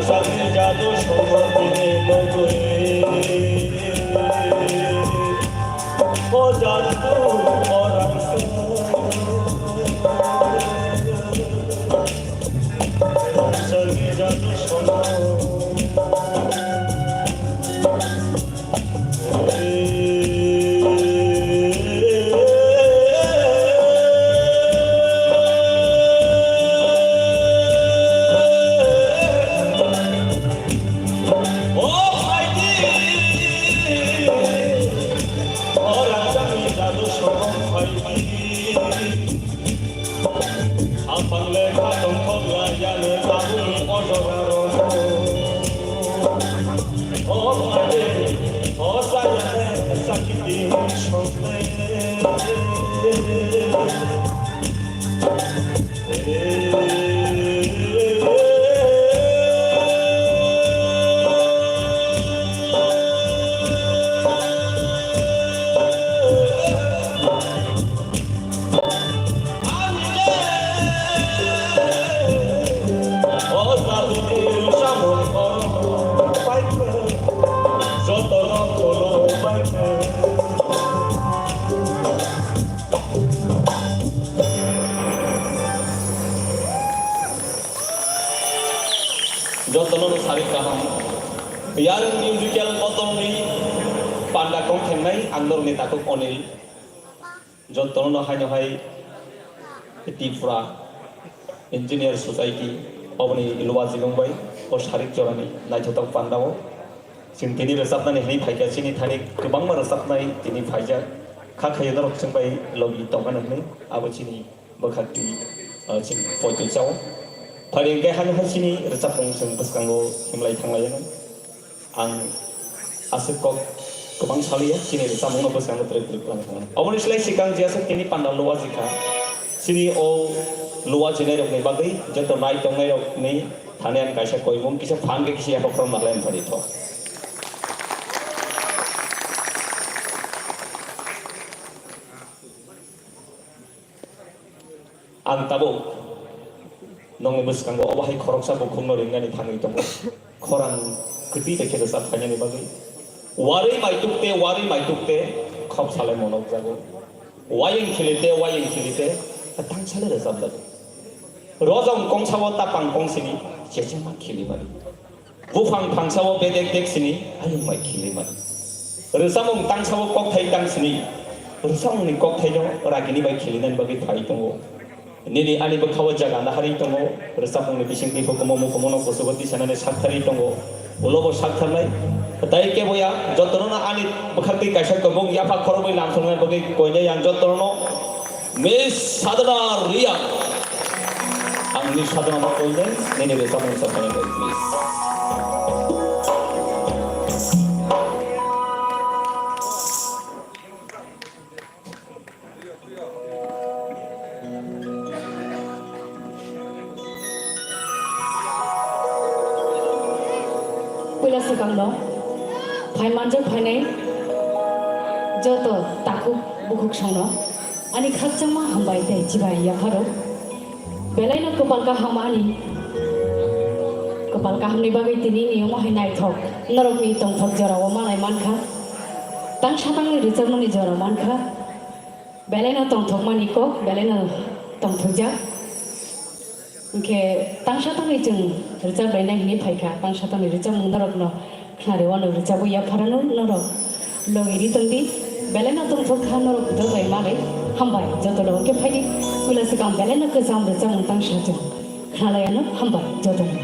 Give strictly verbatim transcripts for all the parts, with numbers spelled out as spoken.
Sani jadu songotini mogwi. O jadu orang song. Sani jadu songotini. Aphang lekha tongthok laiyano tabukni o jora rwno. O phaidi, o chayane sakiti songthai. Jotono no sari kaham. Yareng musical botol ni panda kong thengnai ang norok ni takhuk Onil. Jotono no haino hai Tripura Engineer Society oboni luwa jigong bai o sarik jorani naithotok pandao. Chwng tini rwchapnani hwnwi phaikha, chini thani kwbangma rwchapnai tini phaijak. Kha khayo norok chwng bai logi tongmani hwnwi abo chini bwkhak twi, ah, chini poito chao. Phari hwnkhe haino hai chini rwchapmung chwng bwskango himlai thanglaianw. Ang aswk kok kwbang saliya, chini rwchapmungno bwskango twrwk twrwk khlai thangna. Oboni slai swkang je aswk tini pandal o wajikha, chini o luwa jinairokni bagwi joto nai tongnairokni thani ang kaisa koimung kisa phan khe kisa yapha khorokma khlai thani tho. Ang tabuk nongni bwskango obo hai khoroksa bukhukno ringani thangwi tongo. Khorang kwtwi bai khe rwchap khainani bagwi. Warwi maituk te, warwi maituk te, khop salai monok jago. Wayeng khili te, wayeng khili te, tang salai rwchap jago. Rojong kongsa o tapang kongsini chechema khili mani. Buphang phangsao bedek dek sini ayung bai khili mani. Rwchapmung tangsao kokthai tang sini. Rwchapmungni kokthaino ragini bai khilinani bagwi phai tongo. Nini ani bwkhao jaga naharwi tongo. Rwchapmungni bisingtwi hukumu mukumu no kuchugo tisanani saktharwi tongo. Ulobo saktharnai. Tai keboya jotono no ani bwkhaktwi kaisa kwbung yapha khoroknwi lamsoknani bagwi koinai ang jotono no. Miss Sadhana Riya. Ang Miss Sadhana no koinai, nini rwchapmung sa khainai, please. Puila swkangno phai manjak phainai joto takhuk bukhuk songno ani khakchangma hambai tei chibai yapharo. Belaino kwpal kaham ani kwpal kahamni bagwi tini ni omo hai naithok norokni tongthok jorao manai mankha. Tang satangni rwchapmani jora mankha. Belaino tongthokmani kok, belaino tongthokjak. Hwnkhe tangsa tangwi chwng rwchap lainai hwnwi phaikha, tangsa tangwi rwchapmung norokno khnari wano rwchabwi yapharano norok logi ri tongdi. Belaino tongthok kha norok joto bai malai hambai jotono. Hwnkhe phaidi puila swkang belaino kwcham rwchapmung tangsa chwng khnalaiano hambai jotono.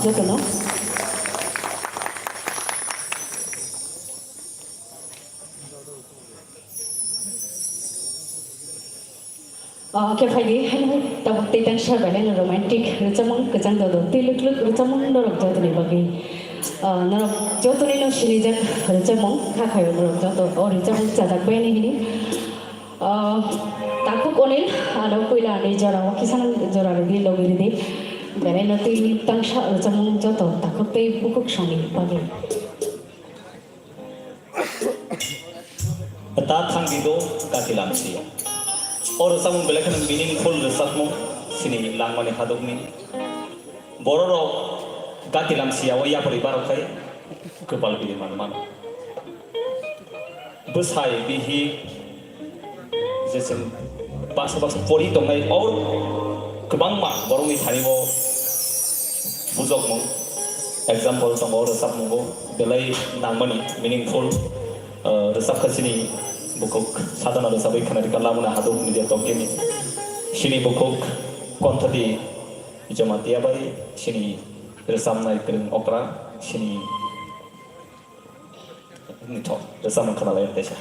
Jotono. Ah, khe phaidi, haino tabuk tei tangsa belai no romantic rwchapmung kwchang dodo, tei lwk lwk rwchapmung norok jotoni bagwi. Ah, norok jotoni no sinijak rwchapmung kha khaio norok joto o rwchapmung chajak bai ni hini. Ah, Takhuk Onil, ano puila ani jora o kisa jora rwdi logi rwdi. Belai no tei tangsa rwchapmung joto takhuk tei bukhuk songni bagwi. Ta thangdi do gati lamsiya. O rwchapmung belai kheno meaningful rwchapmung sini langmani hadukni. Bororok gati lamsiya o yapri barok khai kwpal bini manmano. Bwsai bihik je chwng baksa baksa pori tongnai, o kwbangma borokni thani o bujokmung, example tongo, rwchapmungo belai nangmani, meaningful, ah, rwchapkha chini bukhuk sadona rwchapwi khwnarikha Lamuna Haduk Media Tongkeni. Chini bukhuk Konthodi Jamatia bai chini rwchapnai kwrwng okra chini Nithok, rwchapmung khwnalai teisa.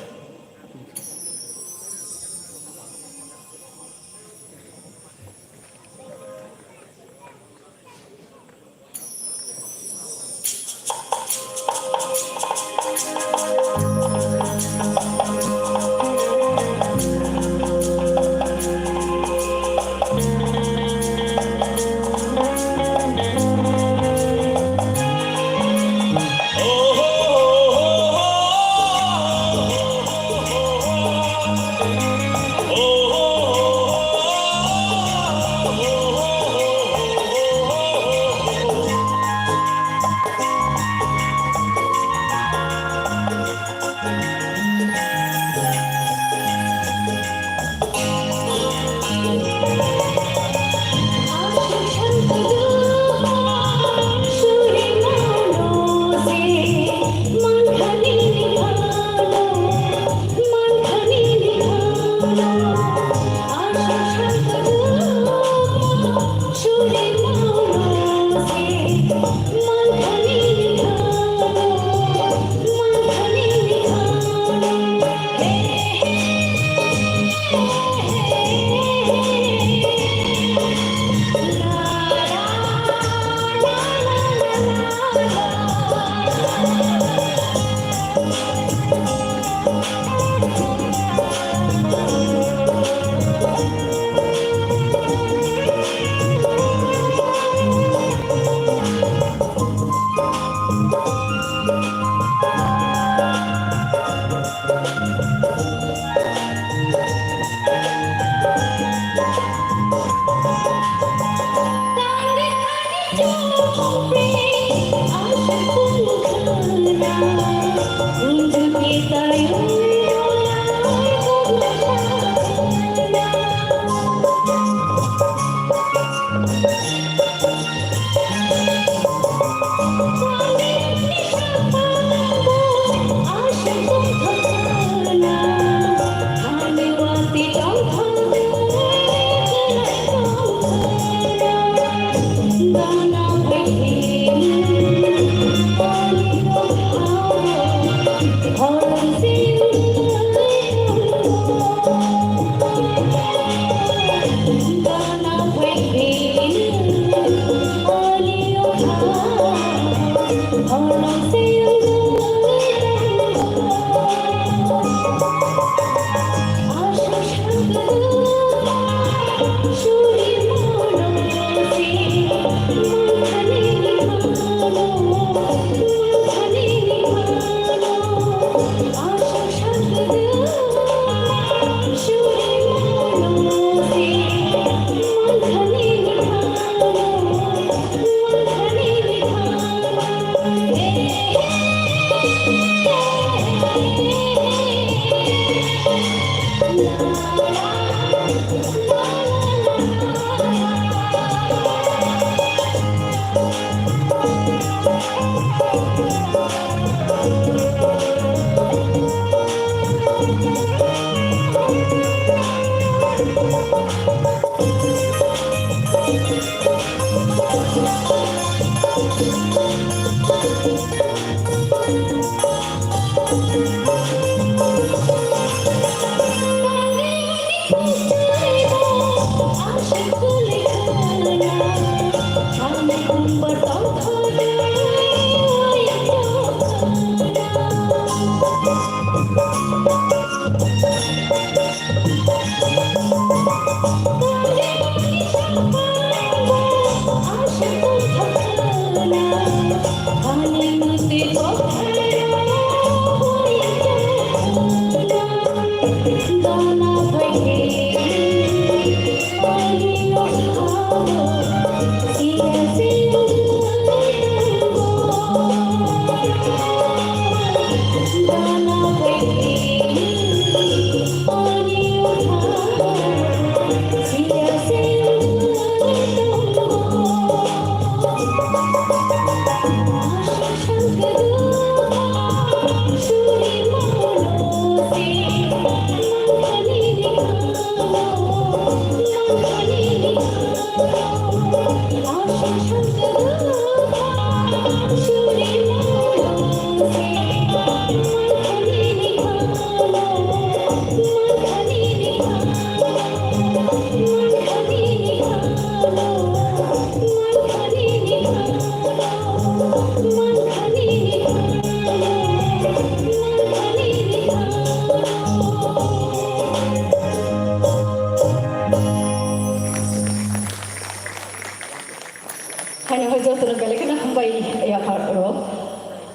Haino hai jotono belai kheno hambai yapha rok.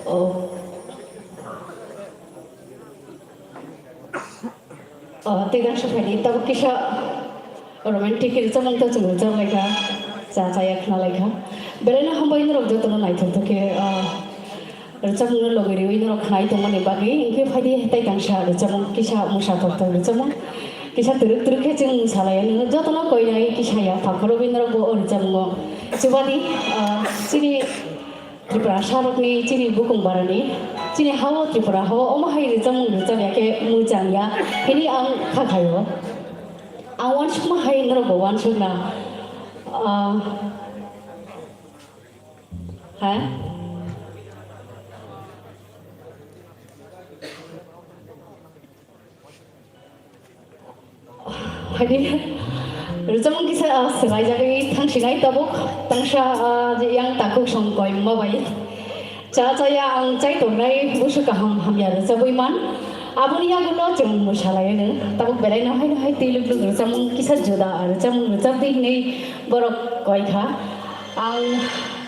O. O, tei jang sokhaidi tabuk kisa romantic khe rwchapmung ta chwng rwchap laikha, cha chaya khna laikha. Belai no hambai norok jotono naithok thok khe, o, rwchapmung no logi riwi norok khnai tongmani bagwi, hinkhe phaidi tei tangsa rwchapmung kisa mwsa thok thok rwchapmung kisa twrwk twrwk khe chwng mwsa lai anw jotono koi nai kisa ya phakhorogwi norok bo o rwchapmung o chubadi, o, chini Tripura sarokni chini bukung barani, chini hao Tripura hao omo hai rwchapmung rwchap ya khe muchang ya, hini ang kha khaio. Ang uansukma hai norok bo uansukna, ah, ha? Haidi, rwchapmung kisa, ah, swlaijagwi thangsinai tabuk, tangsa, ah, je yang takhuk song koimma bai. Cha chaya ang chai tongnai busu kaham hamya rwchapwi man. Aboni yagulo chwng mwsalai anw. Tabuk belai no hai no hai twi luk luk rwchapmung kisa juda rwchapmung rwchapdi hinwi borok koi kha. Ang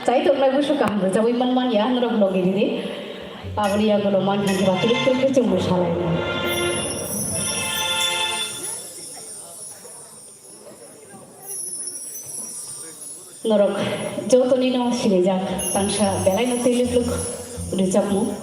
chai tongnai busu kaham rwchapwi man man ya, norok logi ridi. Aboni yagulo man hwnba twrwk twrwk khe chwng mwsalai anw. Norok jotoni no sinijak tangsa belai no twi luk luk rwchapmung.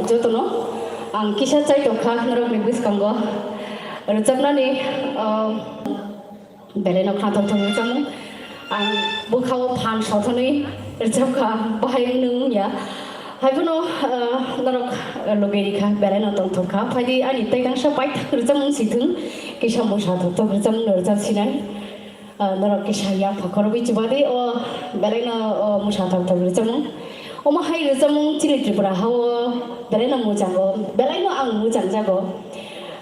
Jotono ang kisa chai tongkha norokni bwskango rwchapnani, ah, belai no khnathok thok rwchapmung. Ang bwkhao phan sothonwi rwchapkha, bahai wngya. Haiphano, ah, norok, ah, logi rikha, belai no tongthok kha. Phaidi ani tei tangsa paithak rwchapmung sithwng, kisa bwsa thok thok rwchapmung no rwchap sinai. Ah, norok kisa yang phakhorwi chubadi o belai no o bwsa thok thok rwchapmung. Omo hai rwchapmung chini Tripura hao belai no muchango, belai no ang muchangjago.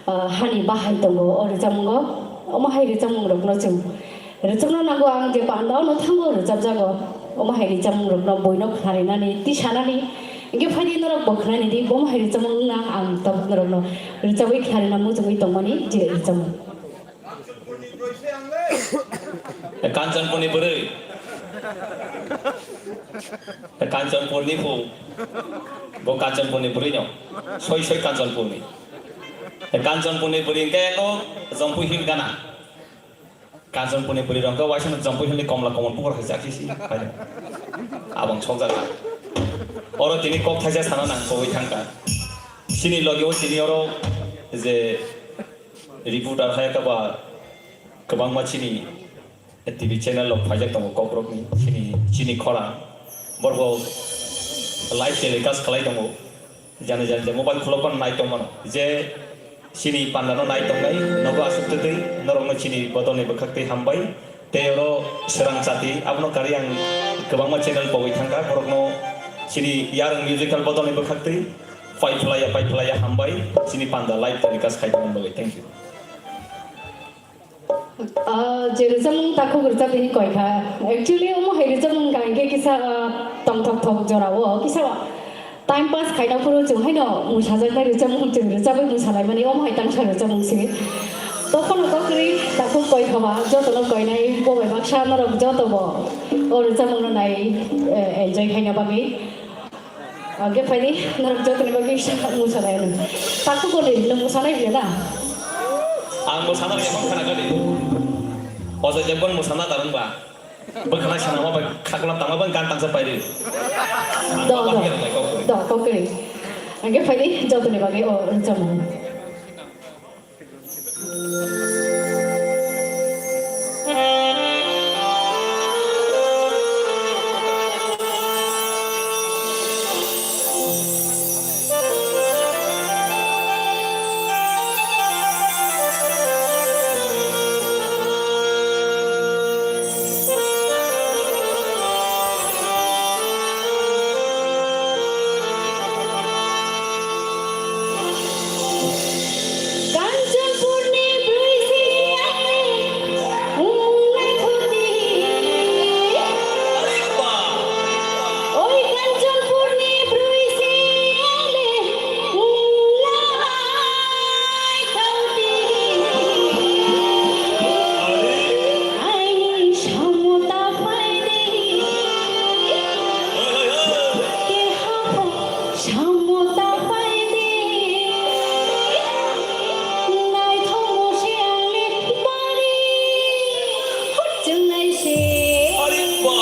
Ah, hani bahai tongo o rwchapmungo. Omo hai rwchapmung rokno chwng rwchapna nango, ang je pandao no thango rwchapjago. Omo hai rwchapmung rokno boino khnarinani, tisanani, hingke phaidi norok bo khnani di, omo hai rwchapmung wngna ang tabuk norokno rwchapwi khnarina muchungwi tongmani je rwchapmung. Kanchanpurni bwrwi. Kanchanpurni phu. Bo Kanchanpurni bwrwi no. Soi soi Kanchanpurni. Kanchanpurni bwrwi hingke eko Jampui Hill gana. Kanchanpurni bwrwi rok hingke waisa no Jampui Hill ni komla komol bukur hai chakchi si. Abang sokjak. Oro tini kok thaisa sana nang kogwi thangka. Chini logi o tini oro je reporter hai kaba kwbangma chini T V channel rok phaijak tongo, kokrokni chini, chini khorang. Borok live telecast khlai tongo. Jani jani je mobile khulokma nai tongmano. Je chini pandano nai tongnai, nogo aswk twtwi, norokno chini bodolni bwkhaktwi hambai. Tei oro swrang chati, abono karwi ang kwbangma channel pogwi thangkha, borokno chini Yarwng Musical bodolni bwkhaktwi pai phlaiya, pai phlaiya hambai, chini panda live telecast khai tongmani bagwi. Thank you. Ah, je rwchapmung takhuk rwchapni koi kha. Actually, omo hai rwchapmung wngkha hingke kisa, ah, tongthok thok jora o, kisa time pass khaina phuru chwng haino mwsajaknai rwchapmung chwng rwchapwi mwsalaimani, omo hai tangsa rwchapmung se. Tokhono kokrwi takhuk koi kha ba, jotono koinai bo bai baksa norok joto bo o rwchapmungno nai, eh, enjoy khaina bagwi. Hingke phaidi norok jotoni bagwi kisa musanai ano. Takhuk kori nwng musanai biya da? Ang musana biya bang khana kali. Ojai Devgan musana darung ba. Bwkhana sana ma bai khakla tama bang gan tangsa pairi. Do, do. Do, kokri. Hingke phaidi jotoni bagwi o rwchapmung. Kanchanpurni bwrwi se ang le wng naithok di. Oi Kanchanpurni bwrwi se ang le wng naithok di. Aini samota phai di. Keha pho Samota paidi, naithokno se ang le bari hurchungnai se. Are ba!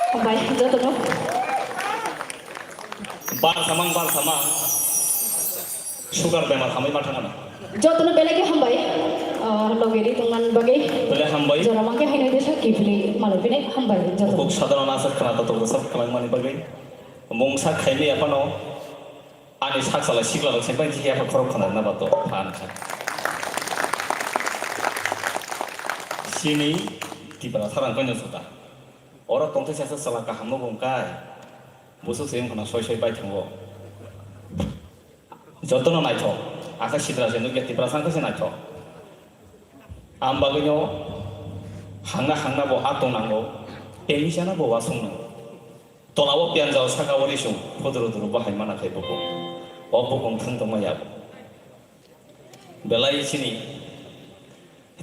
Hambai, jotono. Bar samang, bar samang. Sugar bemar hambai ma thangmani. Jotono belai khe hambai. Ah, loge ri tongmani bagwi. Belai hambai. Jora mangkhe haino desa kiphilwi malai philai hambai jotono. Kok sadharana asa khna tatok rwchap khlangmani bagwi. Mungsa khaimwi aphano ani sak salai sikla rok se bai jikhe apha khorok khna rwna ba to phan kha. Chini Tipra sarang koino juda. Oro tongthai sasa chwla kaham no bo wngkai. Busu se wngkhana soi soi bai thango. Jotono naithok. Asa sidra se nukya Tipra sangkhe se naithok. Am bagwino hangna hangna bo atong nango. Tei misana bo wasung nango. Tolao pianjao sakao risung. Pudru duru bahai mana khai bukung. O bukung thung tongma yabo. Belai chini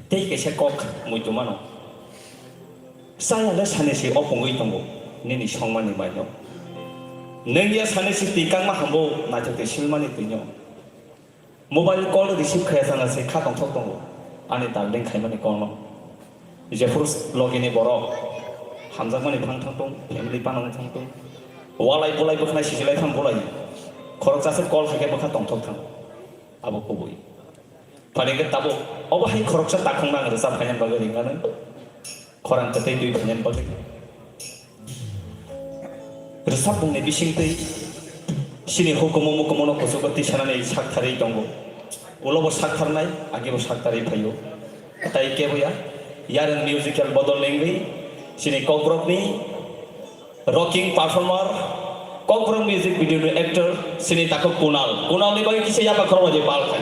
tei kaisa kok muitu mano. Chaya le sani se opungwi tongo nini songmani maino. Nwng ya sani se twi kangma hambo naithok twi silmani twino. Mobile call receive khaya sana se kha tongthok tongo ani darling khaimani call no. Jephuru logini borok hamjakmani phang thangtung, family panang thangtung. Walai bulai bwkhnai sisilai tham bulai. Khoroksa se call khaikhe bwkha tongthok thang. Abo kubui. Phaikhe tabuk obo hai khoroksa takhuk nang rwchap phainani bagwi ringmani. Khorang kwtwi twi phainani bagwi. Bwsabungni bisingtwi chini hukumu mukumu no kuchugo tisanani saktharwi tongo. Ulobo saktharnai, agibo saktharwi phaio. Tai keboya, yareng musical bodol nengwi, chini Kokborokni rocking performer, Kokborok music video ni actor, chini takhuk Kunal. Kunal ni bagwi kisa yapa khorokma je bal khai.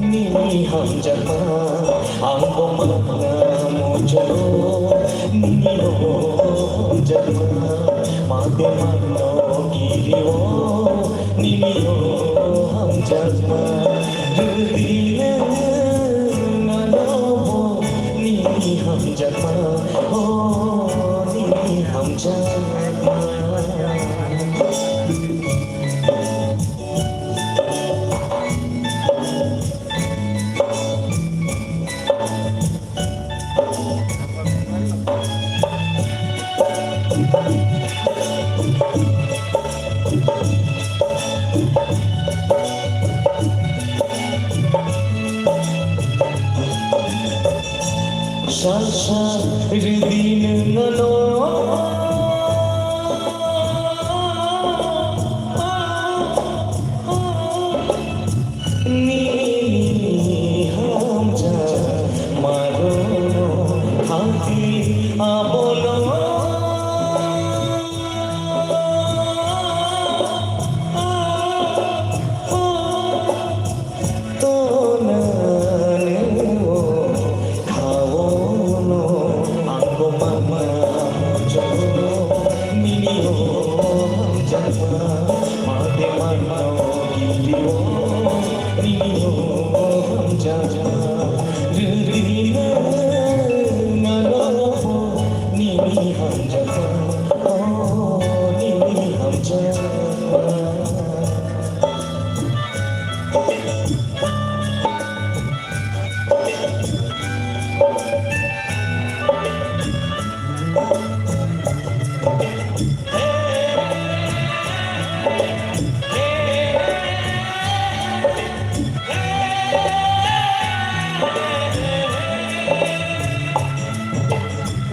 Nini hamjakma, ang bo manna muchungo, nini o hamjakma, mate manno giri o, nini o hamjakma, rwdino nano bo, nini hamjakma, o nini hamjakma. Sal sal rwdino nano. Nini hamjakma rwno thangdi abono. Tonani o khaono ang bo mama muchungo, nini o hamjakma, mate manno giri o, nini o hamjakma, rwdino nano bo, nini hamjakma, o nini hamjakma.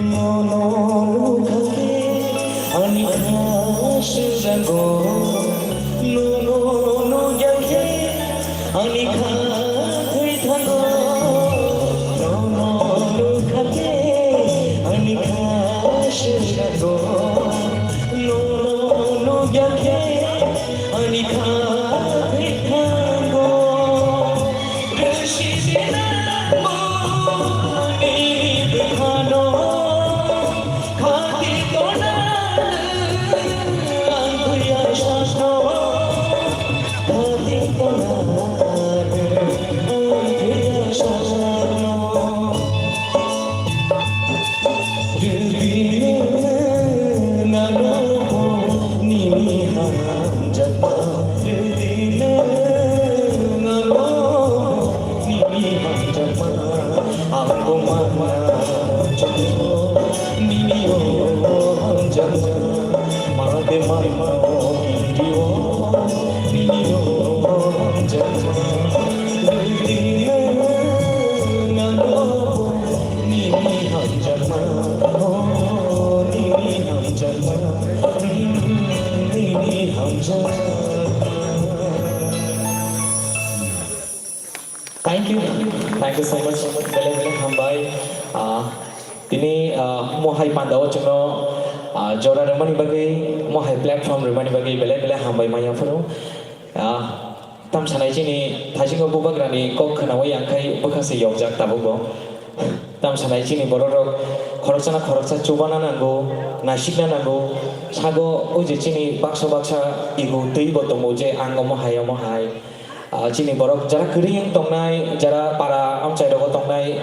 Nono nukha khe ani kha swngo, nono nukya khe ani kha thwi thango. Nono nukha khe ani kha swngo, nono nukya khe ani kha thwi thango. Rwsini nangmo. Thank you, thank you so much. Belai belai hambai. Ah, tini, ah, mohai pandao chwngno, ah, jora rwmani bagwi, mohai platform rwmani bagwi belai belai hambai manya phuru. Ah, tam sanai chini thaisingo bubagrani kok khnawi ang khai bwkha se yokjak tabukbo. Tam sanai chini bororok khoroksano khoroksa chubana nango, naisikna nango. Sago o je chini baksa baksa igu twibo tongo je ang omo hai, omo hai. Ah, chini borok jara kwrwi wng tongnai, jara para amchai rogo tongnai,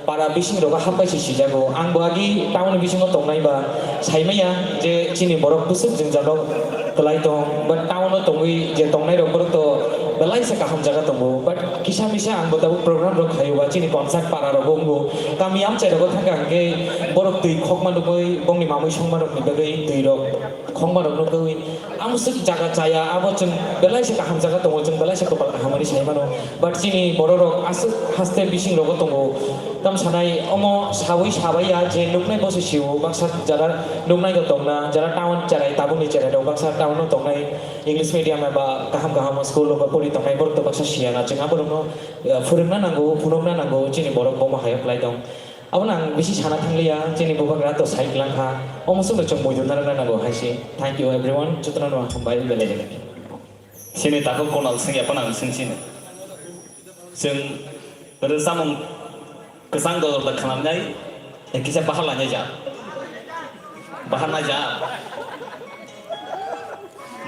para bising rogo hapbai se sijago. Ang bo agi town ni bisingo tongnai ba saimaya je chini borok bwswk jwngjal rok kwlai tong, but town o tongwi je tongnai rok borok to belai se kaham jaga tongo. But kisa misa ang bo tabuk program rok khaio ba chini concert para rogo wngo, kami amchai rogo thangkha hwnkhe borok twi khokma nugwi bongni mamwi songma rokni bagwi twi rok khokma rok nugwi. Ang swk jaga chaya, abo chwng belai se kaham jaga tongo, chwng belai se kopal kaham hwnwi sai mano. But chini bororok aswk haste bising rogo tongo. Tam sanai omo sawi sabaiya je nuknai bo se sio, baksa jara nuknai rok tongna, jara town cherai, tabukni cherai rok baksa town o tongnai, English medium eba kaham kaham school rogo pori tongnai borok to baksa siya na, chwng aborokno, eh, phwrwngna nango, phunukna nango, chini borok bomo hayo kwlai tong. Abono ang bisi sana thangliya, chini bubagra to sai kwlangkha. Omo swkno chwng muitu narwkna nango hai se. Thank you everyone, jotono no hambai belai belai. Chini takhuk Kunal Singh ya phano ang sing sini. Chwng rwchapmung kwchang dodor da khnamnai, kisa bahar lainai ja. Bahar nai ja.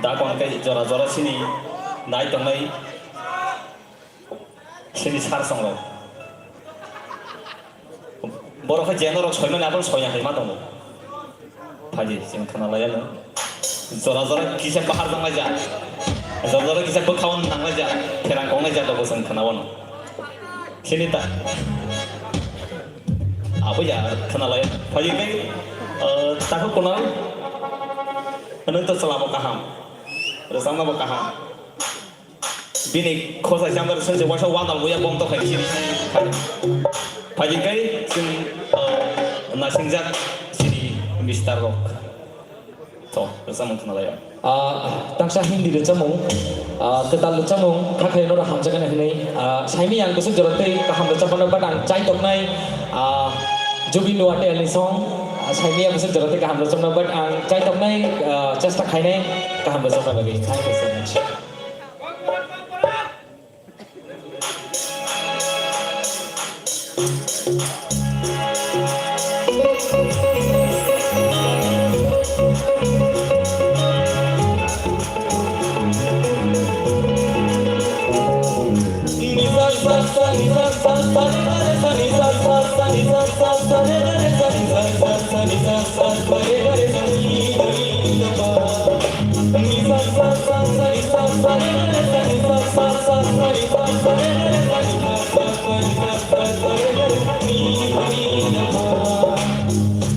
Da kon kai jora jora chini nai tongnai. Chini sar songrok. Borok khe je norok soimani abono soiya hai ma tongo. Phaidi chwng khna laiya no. Jora jora kisa bahar jang laija. Jora jora kisa bwkhao nang laija. Pherang kong laija dobo chwng khna wano. Chini ta. Abo ya khna laiya. Phaidi kai, eh, takhuk Kunal. Nwng to chwla bo kaham. Rwchapma bo kaham. Bini khosa chamber swngjak waisa wandal buya bong tokhlai sini. Phaidi kai chwng, uh, nasingjak sini Mister Rock. To, rwchapmung khna laiya. Ah, tangsa Hindi rwchapmung, ah, kwtal rwchapmung, kha khayo norok hamjakgani hwnwi, ah, saimaya ang bwswk jora tei kaham rwchapmano, but ang chai toknai, ah, Jubin Nautiyal ni song, ah, saimaya bwswk jora tei kaham rwchapmano, but ang chai toknai, ah, chesta khainai kaham rwchapna bagwi. Thank you so much.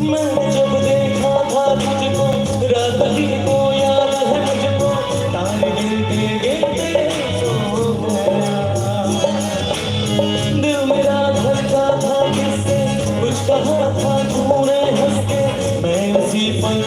मैं जब देखा था तुझको, रात दिन को याद है मुझको, तारे गिनते गिनते सो गया। दिल मेरा धड़का था किससे, कुछ कहा था तूने हंस के, मैं उसी पल